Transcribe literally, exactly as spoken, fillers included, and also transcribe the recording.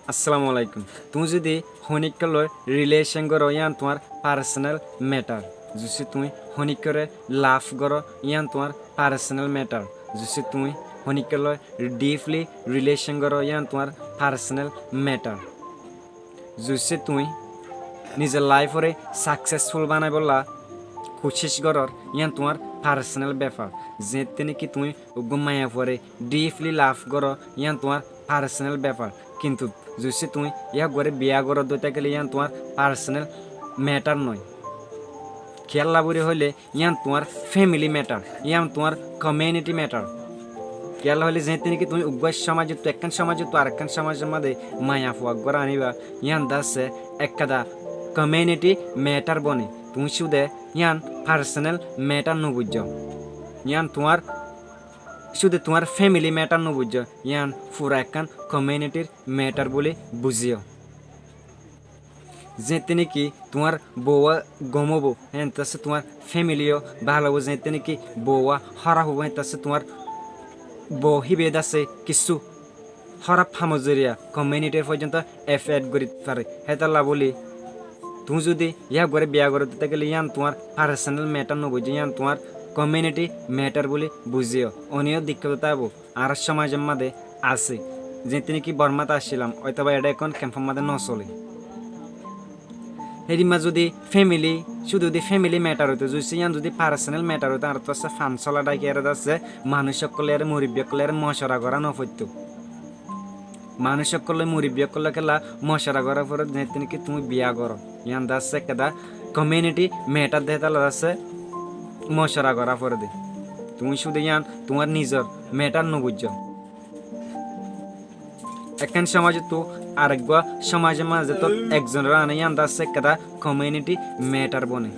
Assalamu alaikum. Tuñí zudi honíkka loi relation goró, yían tuáñr personal matter. Zusi tuñí honíkkare love goró, yían tuáñr personal matter. Zusi tuñí honíkka loi deeply relation goró, yían tuáñr personal matter. Zusi tuñí nizor life ore successful banaibólla kucíc gorór, yían tuáñr personal befar. Zeéñtte niki tuñí uggúa maiyafuare deeply love goró, yían tuáñr personal befar. Kintu zusi tuñí yá uggúare biya goró dói tákile, yían tuáñr personal matter noó. Kiyólla buli hoilé, yían tuáñr family matter, yían tuáñr community matter. Kiyólla hoilé, zeéñtte niki tuñí uggúa somajottu, ekkán somajottu arekkán somajor máze maiyafua uggúare aníba, yían dassé ekkán community matter bone. Tuñí cúde yían personal matter nobuijjó. Yían tuáñr cúde tuáñr family matter nobuijjó, yían fura ekkán community r matter buli buzíyo. Zeéñtte niki tuáñr bouwa gom óibo, héeñtte assé tuáñr family yó bála óibo. Zeéñtte niki bouwa hóraf óibo, héeñtte assé tuáñr bou híba dassé kissú hóraf hamor zoriya community r foijjonto effect gorí fare. Hétolla buli tuñí zudi yá uggúare biya goró dói tákile, yían tuáñr personal matter nobuijjó, yían tuáñr community matter buli buzíyo. Oníyo dikkót táibo. Añárar somajor máze asé, zeéñtte niki Bormát accílam, óitoba eçé ehón kemfor máze nosóle. Hédimma zudi family, cúde zudi family matter óito, zusi yían zudi personal matter óito, añáráttu assé fan sola dháki ere dassé manúic ókkol loi, murubbi ókkol loi mocora gorá nofoittó. Manúic ókkol loi, murubbi ókkol loi kiyólla mocora gorá foré, zeéñtte niki tuñí biya goró. Yían dassé ekkán community matter de, hétolla dassé mocora gorá foré de. Tuñí cúde yían tuáñr nizor matter nobuijjó. Ekkán somajottu areggúa somajor máze to ekzonore ané, yían dassé ekkán community matter bone.